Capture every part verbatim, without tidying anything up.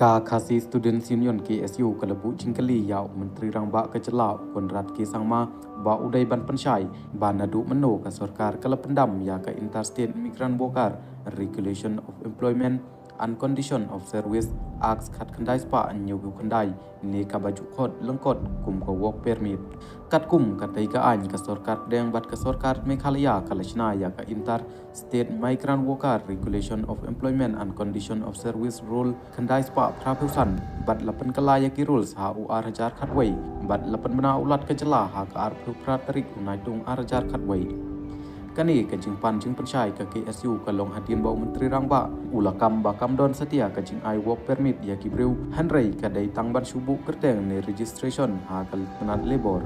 Ka Khasi Students Union, K S U, ka la buh jingkylli ïa u Myntri Rangbah ka jylla, u Conrad K Sangma, ba u dei ban pynshai ba naduh mynno ka sorkar ka la pyndam ïa ka Interstate Migrant Worker Regulation of Employment and Condition of Service Act khatkhyndai spah hynñiewphew khyndai ne kaba ju khot lyngkot kum ka work permit. Katkum katei ka aiñ, ka sorkar pdeng bad ka sorkar Meghalaya ka la shna ïa ka Inter State Migrant Worker Regulation of Employment and Condition of Service Rule khyndai spah phraphew san bad la pynkylla ïa ki rules ha u ar hajar khatwei bad la pynbna u Lat ka jylla ha ka arphew phra tarik u Naitung ar hajar khatwei. Kane ka jingpan jingpynshai ka K S U ka long hadien ba u Myntri Rangbah u la kam ba kam don satia ka jingai work permit ïa ki briew, hynrei ka dei tang ban shu buh kyrteng ne registration ha ka tnat labour.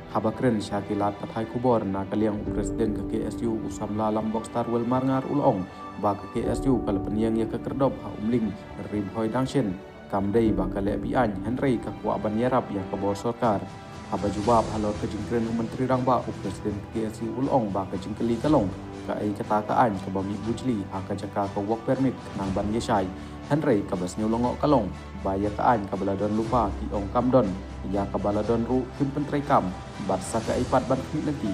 Haba kren sha ki lad pathai khubor na ka liang u President ka K S U, u samla Lambok Starwell Marngar, u la ong ba ka K S U ka la pynïeng ïa ka kyrdop ha Umling, Ri Bhoi Dangshin, kam dei ba ka leh be-aiñ, hynrei ka kwah ban ïarap ïa ka bor sorkar. Haba jubab halor ka jingkren u Myntri Rangbah, u President ka K S U u la ong ba ka jingkylli ka long kaei kata ka aiñ kaba mih bujli ha ka jaka ka work permit khnang ban ïashai. Hynrei kaba sniew lyngngoh ka long ba ïa ka aiñ kaba la don lypa ki ong kam don, ïa kaba la don ruh kim pyntreikam, bad sa kaei pat ban khmih lynti.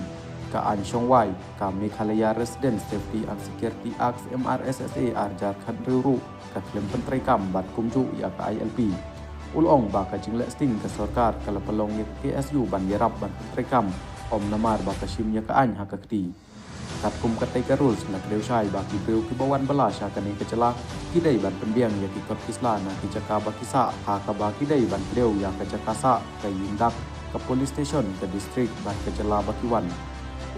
Ka aiñ shongwai, ka Meghalaya Resident Safety and Security Act, M R S S A, ar hajar khathynriew ruh ka khlem pyntreikam bad kumjuh ïa ka I L P. U la ong ba ka jingleh sting ka sorkar ka la pynlong ïa ka K S U ban ïarap ban pyntreikam, ym namar ba ka shim ïa ka aiñ ha ka kti. Katkum katei ka rules, la kdew shai ba ki briew kiba wan bylla sha kane ka jylla ki dei ban pynbiang ïa ki kot ki sla na ki jaka ba ki sah, ha kaba ki dei ban kdew ïa ka jaka sah, ka ïing dak, ka police station, ka district bad ka jylla ba ki wan.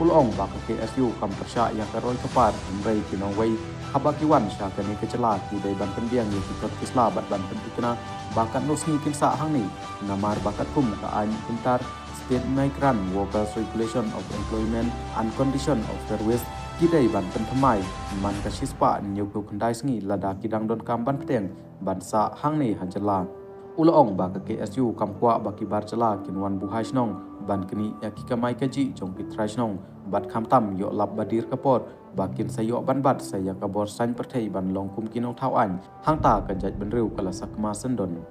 U la ong ba ka K S U kam pyrshah ïa ka roi ka par, hynrei ki nongwei haba ki wan sha kane ka jylla ki dei ban pynbiang ïa ki kot ki sla bad ban pynthikna ba katno sngi kin sah hangne, namar ba katkum ka aiñ Inter State Migrant Workers Regulation of Employment and Condition of Service, ki dei ban pynthymmai man ka shispah hynñiewphew khyndai sngi lada ki dang donkam ban bteng ban sah hangne ha jylla. U la ong ba ka K S U kam kwah ba ki bar jylla kin wan buhai shnong ban knieh ïa ki kamai kajih jong ki trai shnong, bad khamtam ïoh lap ba dier ka por ba kin sa ïoh ban bat sa ïa ka bor saiñ pyrthei ban long kum ki nongthaw aiñ, hangta ka jaitbynriew ka la sakma syndon.